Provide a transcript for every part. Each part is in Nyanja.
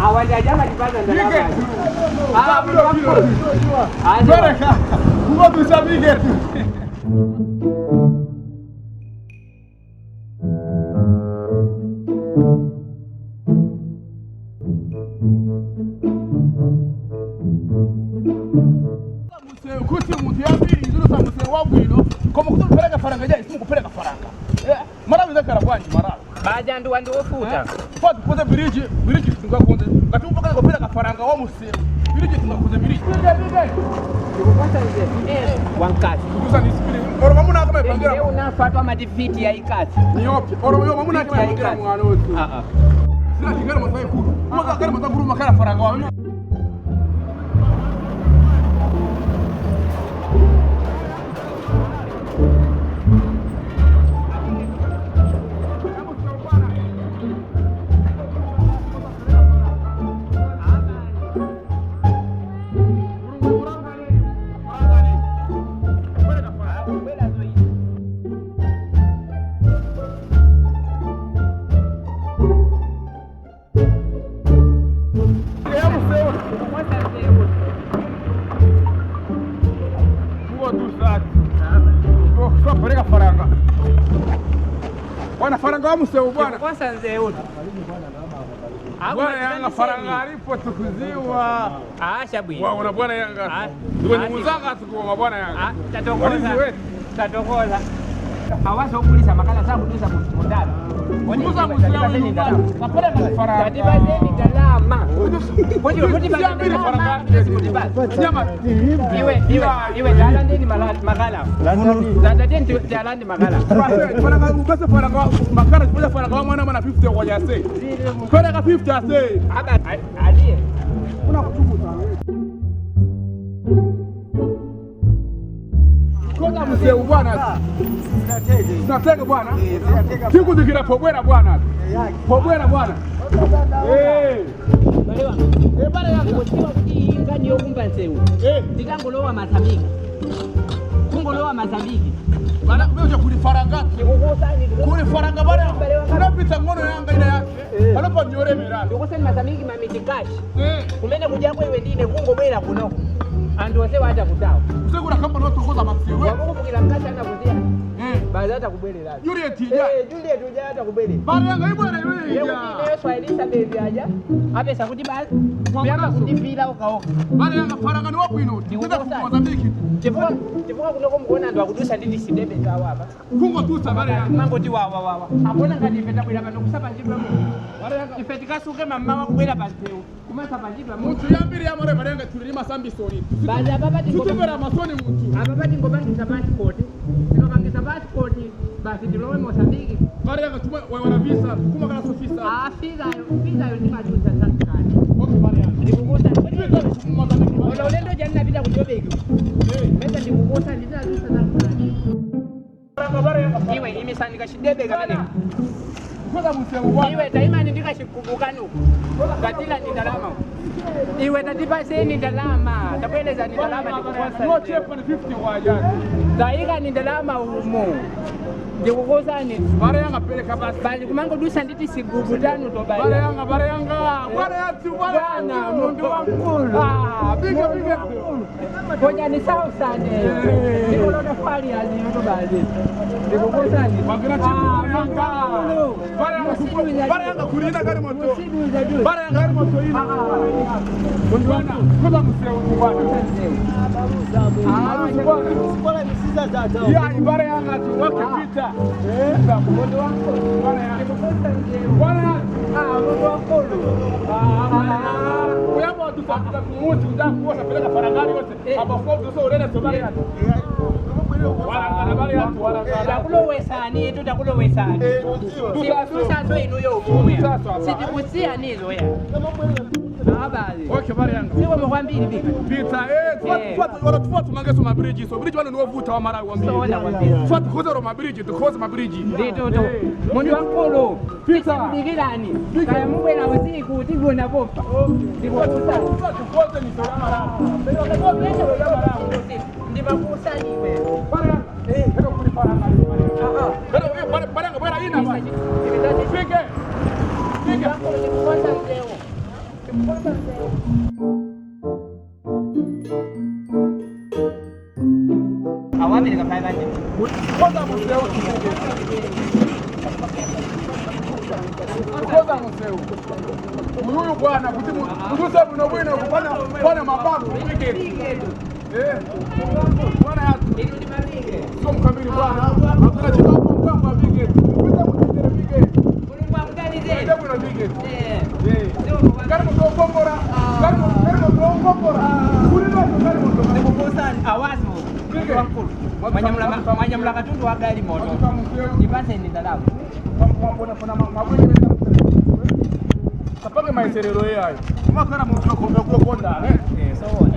Awajajama ndalama. Ah, Baraka. Kuba tusabigetu. Kuti muntu yambiri izuru samuse wabwino koma kuti kupeleka faranga ja isimu kupeleka faranga. Mara bizakara bwanji mara. Baja ndu wandu ofuta. Kwa tukoze biriji biriji tungakunze ngati upaka kupeleka faranga wa museu biriji tungakunze biriji. Ndikukosa nze. Wankasi. Kuza ni spiri. Oro mamuna kama ipangira. Leo unafatwa matifiti ya ikasi. Niyopi. Oro yo mamuna kama ipangira mwana wetu. Ah ah. Sina kingana matai kuru. Maka kama matai makara faranga wa. Peleka faranga. Bwana faranga wa museu bwana. Ndikukosa nze uno. Bwana Yanga faranga alipo tukuziwa. Ah, shabwi. Wa una bwana Yanga. Ah. Ndiwe muzanga tukuwa bwana Yanga. Ah, tatokoza. Tatokoza. Awazokulisa makala sakudusa mundala. Muza museu Napeleka faranga. Tatibazeni ndalama. Kuti kuti Siyambili faranga. Nyama. Iwe iwe iwe dala ndeni makala. Dala ndeni dala ndi makala. Faranga ubese faranga makara kuja faranga wa mwana mwana 50 kwa jase. Faranga 50 ase. Aba aliye. Kuna kutukuza. Koza museu bwana. Zinatega bwana. Tikudikira pobwera bwana. Pobwera bwana. Eh. Balewa. Eh bale Yanga. Kutiwa kuti ingani yokumba nsewu. Eh. Ndikangolowa Mozambique. Kungolowa Mozambique. Bana wewe kuli faranga. Ndikukusani Kuli faranga bana. Unapita ngono yanga ina yake. Panopa nyore mira. ndikusani Mozambique mamiti cash. Eh. Kumene kujako iwe ndine kungobwera kuno. Anthu onse wata kutawa. Usekura kamba notokoza masiwe. Wakukumbukira mkasi anakuzia. Eh. Baada atakubwerera. Juliet ija. Eh, Juliet uja atakubwerera. Bale Yanga ibwera iwe ija. Yekuti ineyo Elizabeth aja apesa kuti basi kuyamba kundipira ukaoka. Bale Yanga faranga ni wabwino. Tikuza ku Mozambique. Chifukwa chifukwa kunoko mukuona anthu akudusa ndi tisidebe zawo apa. Kungo tusa bale Yanga. Mangoti wawa wawa. Akuona ngati ife tabwera pano kusapanjidwa mu. Bale Yanga. Ife tikasuke mamma wakubwera pa msewu kumasapanjidwa mu. Muntu yambiri yamore bale Yanga tulirima sambi soni. Basi apa Tutuvera masoni muntu. apa patingopangisa passport. Tikapangisa passport basi tilowe Mozambique. Bale Yanga tuma wana visa kuma kana sofisa. Ah, fizayo fizayo ndimadusa sankani. Okay bale Yanga. Ndikukusa. Tuita ku Mozambique. Ola ulendo jani napita ku Joburg. Eh. Mesa ndikukusa ndinadusa sankani. Faranga bale Yanga. Iwe imisani kachidebe kamene. Koza museu bwana. Iwe taimani ndikachikubukanuku. Ngatila ni ndalama. Iwe tatipaseni ndalama. Tabweleza ni ndalama No ndikukosa. chepa ni 50 waja. Taika ni ndalama umu. Ndikukusani. Bale Yanga peleka basi. Bali kumangodusa nditi sigubu tanu Bale tobali. Yanga bale Yanga. Bale yatu bale Bwana mundu wamkulu. Ah, biga biga. Ngoja ni sausane. Ndikulona fali aziyo tobali. Ndikukusani. Wagira chipu bale Yanga. Bale Yanga bale Yanga kulina gari moto. Bale Yanga gari moto ina. Bwana, koza museu bwana. Ya ibara Yanga tu wake vita. Eh. Bwana Yanga. Bwana Uyamba watu fakuta kumuti uja kuosha peleka farangani yose. Abafo duso urene sobali yatu. Warangana bale yatu warangana. Takulowesani tu takulowesani. Tusaso inuyo umwe. Sitikusiyanizo ya. Abale. Okay, bare yanga. Zikomo kwambiri bika. Peter, tuwa tumangeso mabridge so bridge wano niwovuta wamara wambiri. Soona kwambiri. Tuwa tukoze ro mabridge, tukoze mabridge. Nditoto. Mundu wankulu. Peter. Ndikirani. Kaya mubwera usiku tigona popa. Ndikukusa. Tuwa tukoze ni sola mara. Ndimakusaniwe. Bare yanga. Hero kuri faranga. Hero bare yanga bwera ina ba. Pige. Pige. Awapereka 500. Koza museu tupige. Koza museu. Uyuyu bwana kuti muduse buno bwino kupana bwana mababu pige. Bwana yatu. Inu ndimapige. Sio mkambiri bwana. Hakuna chikapo mkwamba pige. Kuta mutendere pige. Mulungu akudalizeni. Kuta bwino pige. Eh. Karibu tokombora. Karibu tokombora. Kulino karibu tokombora. Ndikukusani awazo. Pige. Wankulu. Mwanyamula katundu wa gari moto. Ndipaseni ndalama. Tapange maeserero yayo. Umakara muntu okombe kukonda. Eh, soona.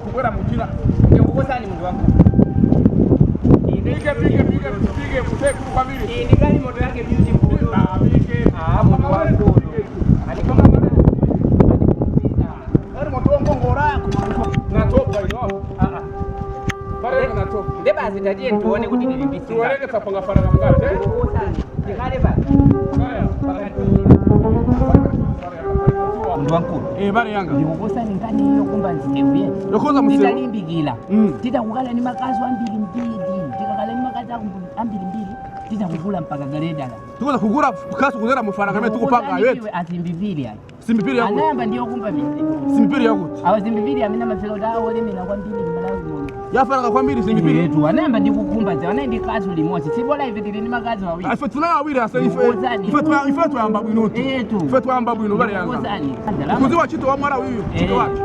Kubwera mutira. Ndikukusani mundu wankulu. Pige pige pige pige mute kwambiri. Iyi ndi gari moto yake beautiful. Ah, pige. Ah, mundu wankulu. Kari moto ngongora natopa ino. Ah ah. Bare natopa. Nde basi tatiye tione kuti ndilimbisika. Tuwereke tapanga faranga mkate. Ndikukusani. Ndikhale basi. Haya. Mundu wankulu. Bare yanga. Ndikukusani nkani iyo kumba nzikewu ye. Yokoza museu. Titalimbikira. Titakukhala ni makazi ambirimbiri. Tikakhala ni makazi ambirimbiri titakukula mpaka galedala. Tukoza kugura kasu kuzera mufaranga mwe tukupanga yetu. Azimbiviri ayi. Simbipiri yako. Anayamba ndiyo kumba mizi. Simbipiri yako. Awa zimbiviri amene amafika kuti awolemera kwambiri m'Malawi muno. Yafaranga kwambiri simbipiri. Yetu anayamba ndi kukumba nzewu anayi ndi kazi limodzi. Sibola ife tili ndi makazi awiri. Ife tunawawiri asa ife. Ndikukusani. Ife twayamba bwino tu. Yetu. Ife twayamba bwino bare yanga. Ndikukusani. Kuziwa chito wa mwara uyu chito wacho.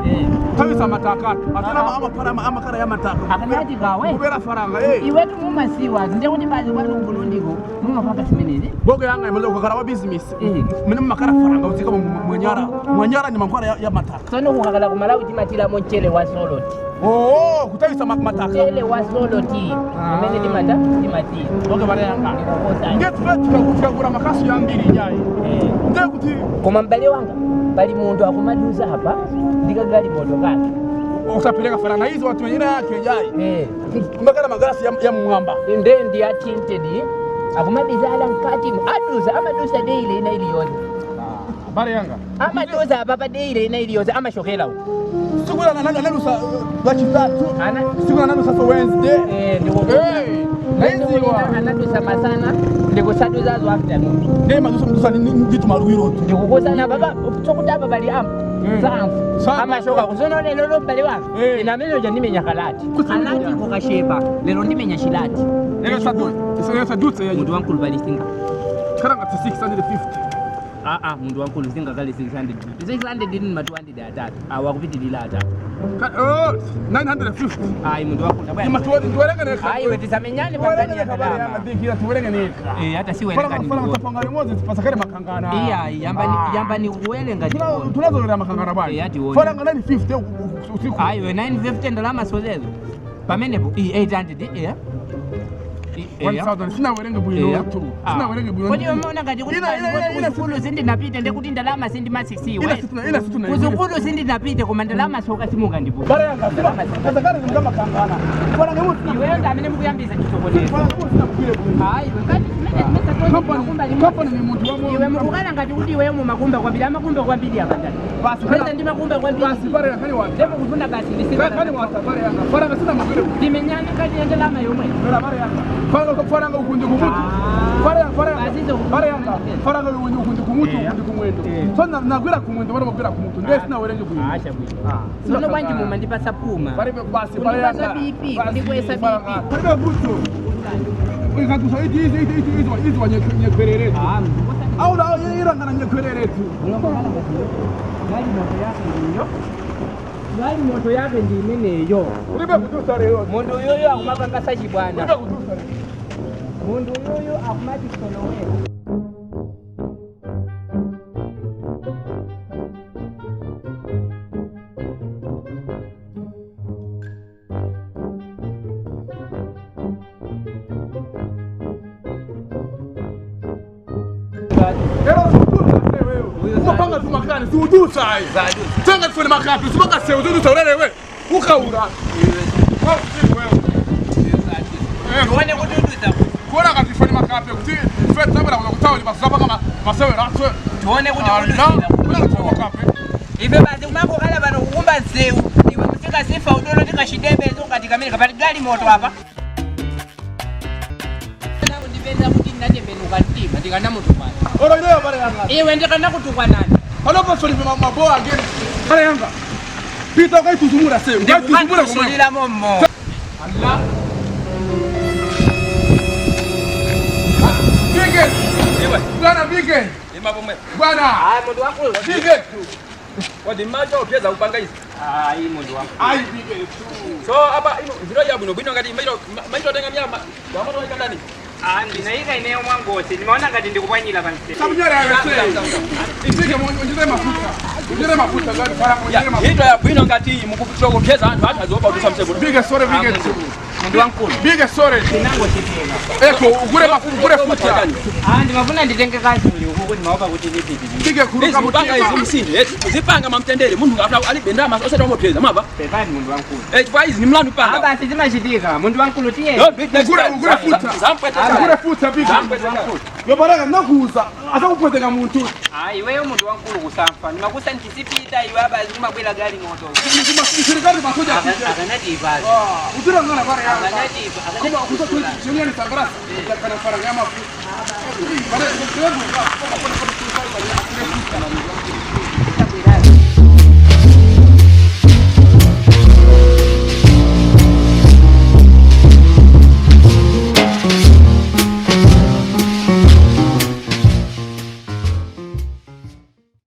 Tawisa mataka. Atana ama amakara ya mataka. Akanati kawe. Kubera faranga Iwetu mumasiwa ndekuti basi kwanu kubulundiko mumapanga zimenezi. Bogo yanga imaze kukakara wa business. Mene makara faranga utsika mwanyara. Mwanyara ni makwara ya mataka. Tsono kukakala kumalawi timathiramo mchere wa soloti. Oh, kutawisa mataka. Mchere wa soloti umene timata timathira. Okay bare yanga. Ndikukusani. Nge tufe tukagura makasu ya mbiri jai. Nde kuti Koma m'bale wanga pali munthu akumadusa apa ndikagali moto kake. usapeleka faranga hizo watu wengine yake jai. Kumakala magarasi ya mwamba. Nde ndi ya tinted akumabizala mkati adusa amadusa daily ina iliyonse. Bare yanga. Amadusa apa pa daily ina iliyonse amashokera uko. Siku la nani nanusa lachitatu. Ana Siku la nanusa so Wednesday. Ndikukuza anadusa masana ndikusaduzazo afternoon. Ndiye madusa mdusa ni nditu maruwiro tu. Ndikukusana baba chokuti apa pali ampu. Samfu. Samfu. Amashoka kusono lero lo m'bale wanga. Ine amene uja ndimenya kalati. Kalati kukashepa lero ndimenya chilati. Lero sadu. Lero sadutse ya. Munthu wankulu pali singa. Karanga 650. Ah ah munthu wankulu singa kale 600. 600 ndini ma 200 atatu. Awa kupitilira atatu. Oh, 950. Ayi munthu wankulu tabwera. Ima tuwerenge neka. Ayi we tisamenyane pangani ya ndalama. Dikira tuwerenge neka. Hata si werenga ni. Faranga tapanga limodzi pasakare makangana. Iya yamba ni kuwerenga tione. Tunazolera makangana bwana. Ati uone. Faranga 950 usiku. Ayi we 950 ndalama sozezo. Pamenepo 800 1000 sina werenge bwino tu. Sina werenge bwino. Kodi umeona ngati kuti kuzukulu sindinapite ndekuti ndalama sindimasisiwe. Ila situna. Kuzukulu sindinapite koma ndalama soka simungandipo. Bare yanga pasakare ndama kangana. Faranga imodzi. Iweyo ndi amene mukuyambisa chisokonezo. Faranga imodzi sina bwino. Ayi we ngati zimene Company ni muntu wa Iwe mukukala ngati kuti iweyo mumakumba kwambiri amakumba kwambiri apandani. Basi Pesa ndi makumba kwambiri. Basi bare yanga ni wata. Ndipo kufuna basi Kani wata bare yanga. Faranga sina mugwire. Timenyane ngati ya ndalama yomwe. Bare yanga. Faranga ukundi kumutu. Faranga yanga. Faranga ukundi kumutu ukundi kumwendo. So nagwira kumwendo bari bagwira kumutu. Ndiye sina werenge bwino. Asha bwino. Sono kwanji mumandipasa puma. Bare basi bare yanga. Kundipasa BP, kundikwesa BP. Bare buto. Ikatusa iti iti iti iti iti iti nyekwerere. Au la irangana nyekwerere tu. Gari moto yake ndi imeneyo. Ulibe kutusa leo. Mundu uyoyo akumapanga sachibwana. Ulibe kutusa leo. Mundu uyoyo akumati solowera. Tonga tumakani siudusa ayi. Tonga tufune makapi sibaka seudusa ulelewe. Ukaura. Tione kuti udusa. Kuona katifuni makapi kuti fetsa bwana kutauli basaba kama masewera atwe. Tione kuti Ala, udusa. kuona katifuni makapi. Ife basi kumangokhala pano kukumba nsewu. Iwe musikasifa udolo tikachidembezo ngati kamene kapati gali moto apa. Ndipeza kuti ndinatembenuka mtima ndikanamutukwana. Ora ile bare yanga. Iwe ndikanakutukwanani. Panopo soli maboa again. Bare yanga. Pita ukaituzumura seu. Ukaituzumura kumwe. Ndikukakusulira mommo. Allah. Bige. Bwana Bige. Imapomwe. Bwana. Ayi mundu wankulu. Bige. Kodi macho upyeza kupanga izi. Ayi mundu wankulu. Ayi Bige. So apa ino ziro ya bwino bwino ngati maito maito tenga mnyama. Wamato ika ndani. Ah, ndinayika ineyo mwangosi. Nimaona ngati ndikupwanyira pansewu. Sabunyara ya seu. Ibige mwenye mafuta. Mwenye mafuta gani para mwenye mafuta. Hito ya bwino ngati mukupyeza anthu anthu azopa kutusa msebo. Bige sore Bige. Mundu wankulu. Bige sore. Ndinango chipinga. Eko ugure mafuta ugure futa. Ah, ndimafuna nditenge kazi uku ndimaopa kuti ndipitirize. Bige kuruka Izi kupanga izi mutima. msinde. Zipanga mamtendere munthu ngafuna alibe ndama osati wamopyeza mava. Pepani mundu wankulu. Eh chifukwa izi ni mlandu Ah, panga. basi zimachitika. Mundu wankulu tiye. Don't beat next Ugure time. ugure futa. Zampwete. Ugure futa Bige. Yobaraka nakuuza atakupweteka muntu. Ah, iweyo mundu wankulu kusamfa. Ndimakusa ndisipita iwe apa zikumabwera gali moto. Serikali masoja. Akanatipa. Utira ngana bare yanga. Akanatipa. Kuma kusa tunyeni sangrasa. Kana faranga mafuta. Bare